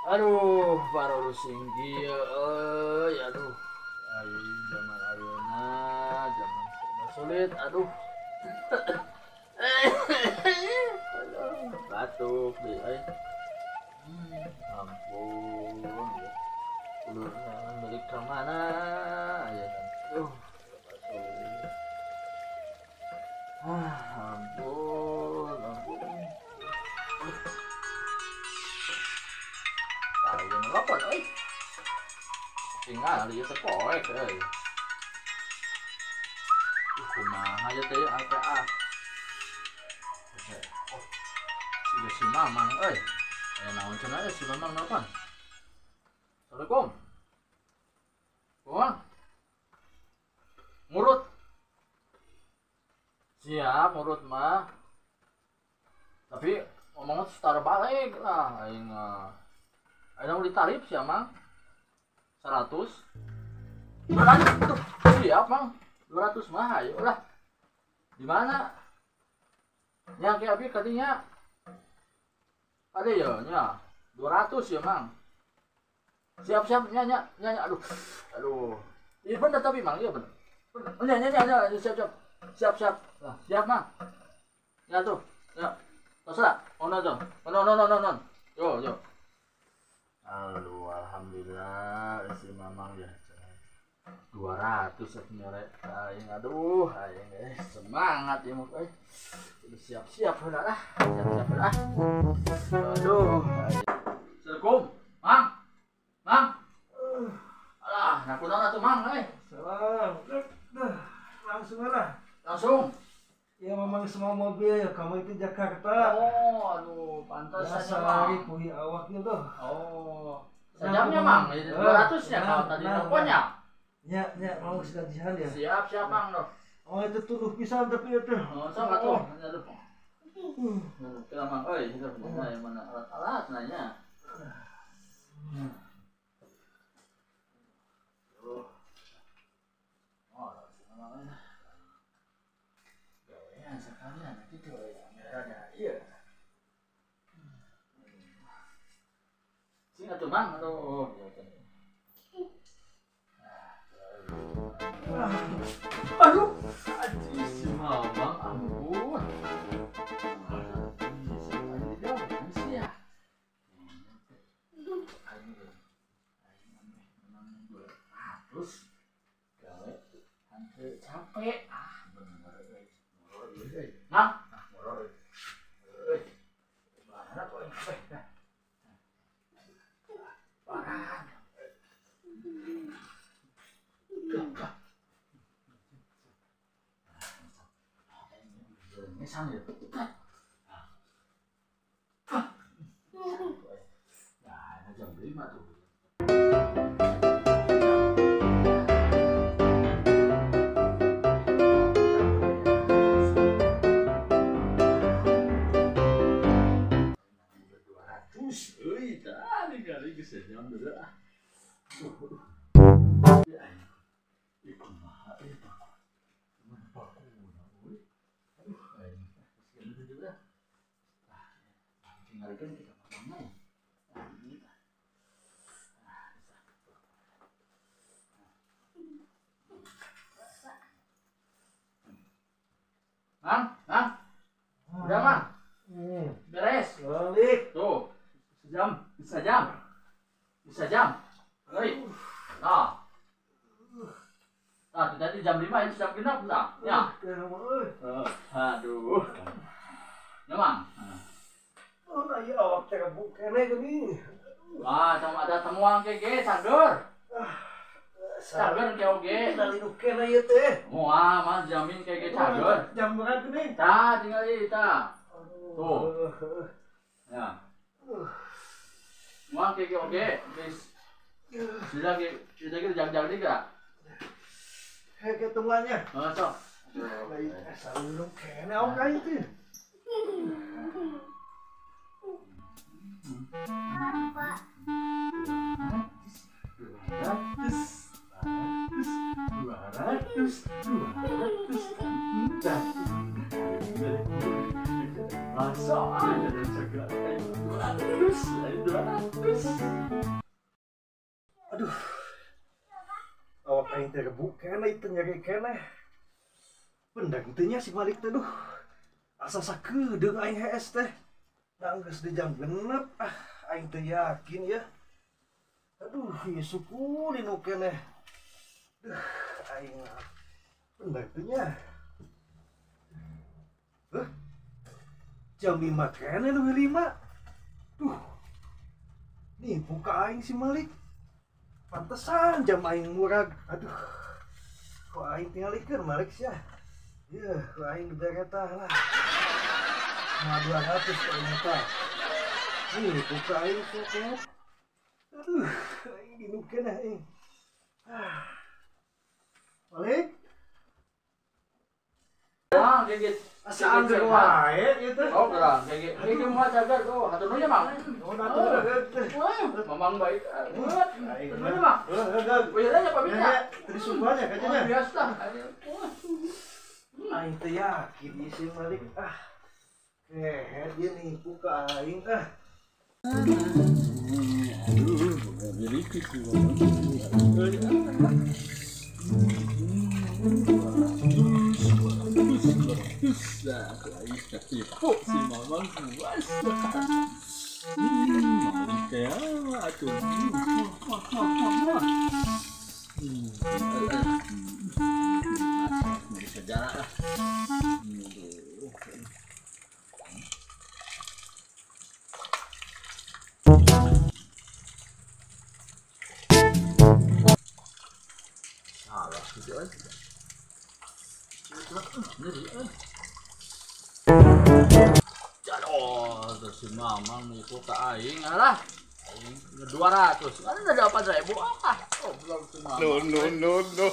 Aduh, baru singgi euy, aduh. Ayo zaman ayeuna, zaman serba sulit, aduh. Aduh, batuk deui euy. Ampun ya. Ulun balik ke mana ya. Aduh, serba sulit. Ah, ampun, ampun. Ayo nelpon euy. Tinggal ieu teh poek euy. Kumaha ieu teh APA. Oh, si Mamang euy. Aya naon cenah si Mamang nelpon. Assalamualaikum. Kumaha? Ngurut. Siap ngurut mah. Tapi ngomongnya setara balik lah aing mah. Ayo ditarif sih, Mang. 100. 200 tuh. Siap, Mang. 200 mah ayo lah. Di mana? Nya ke abi kadinya. Ada ya, nya. 200 ya, Mang. Siap-siap nya nya nya aduh. Aduh. Iya bener tapi Mang, iya bener. Nya nya nya nya siap-siap. Siap-siap. Nah, siap, Mang. Ya tuh. Ya. Tos lah. Ono tuh. Ono ono ono ono. Yo yo. Aduh, alhamdulillah si Mamang ya 200 sebenarnya. Aing aduh, aing semangat ya mau euy. Udah siap-siap heula lah. Siap-siap lah. Aduh. Assalamualaikum, Mang. Mang. Alah, nah kunaon atuh Mang euy. Salam. Langsung lah. Langsung. Ya memang semua mobil ya, kamu itu Jakarta. Oh, aduh, pantas saja Mang. Pulih awaknya tuh. Oh, sejamnya Mang, 200 ya kalau tadi teleponnya. Ya, ya, mau segajian ya. Siap, siap Mang loh. Oh, itu tuduh pisan tapi itu. Oh, sama tuh. Aduh. Kira Mang, euy, itu mana alat-alat nanya. Oh, Mang. Sekalian gitu ya, ada iya. Sing atuh Mang, aduh. Aduh, aduh si Mamang, ampun. Terus gawe henteu capek. Ah, bener euy. Mang, nah, molor euy. Mana tuh aing kabeh dah. Parah. Ngesang ya. Nah, jam 5 tuh. Mang, Mang, udah Mang, beres, balik, tuh, sejam, bisa jam, bisa jam, hei, nah, nah, tadi jam 5 ini jam genap lah, ya, aduh, ya Mang, oh, nah ya awak cerebuk kene gini, ah, sama ada temuan kege, cager. Cager ke oge. Dari kene ieu teh. Moal mah jamin kege cager. Jam berapa nih? Tah tinggal ieu tah. Tuh. Ya. Moal kege oge, geus. Sudah ge, sudah ge jag-jag deui geura. Hege temuannya. Heeh, sok. Salurung kene awak aing teh. Pak. 200, 200, 200, masa aja dan segala. 200, 200. Aduh. Awak aing teh rebuk keneh teh nyeri keneh. Bener teh nya si Malik teh duh. Asa sakedeung aing hees teh. Nah geus di jam 6 ah aing teh yakin ya. Aduh, ieu suku dinu keneh. Duh, aing bener teh nya. Hah? Jam 5 keneh leuwih 5. Duh. Nih buka aing si Malik. Pantesan jam aing murag. Aduh. Kok aing tingalikeun Malik sia. Yeuh, ku aing dibereta lah. Nah, 200 kok aing tah. Nih buka aing sia. Aduh, aing dinukeun aing. Ah. Malik. Ah, gigit. Asa angger wae ieu teh. Oh, geura, gigit. Gigit mah cagar tuh. Hatur nuhun ya, Mang. Oh, hatur nuhun. Mamang baik. Hatur nuhun, Mang. Heeh, heeh. Aja pamit ya. Teu disuguhan ya kayaknya. Biasa. Aing teh yakin ieu si Malik ah. Kehed ieu nipu ka aing ah. Aduh, miliki ku. Nah, aing ketipu si Mamang puas. Malik teh atuh. Sejarah lah. Salah gitu aja. Oh, terus si Mamang nipu ka aing lah. Aing 200. Ada 8.000 ah. Goblok si Mamang. No, no, no, no.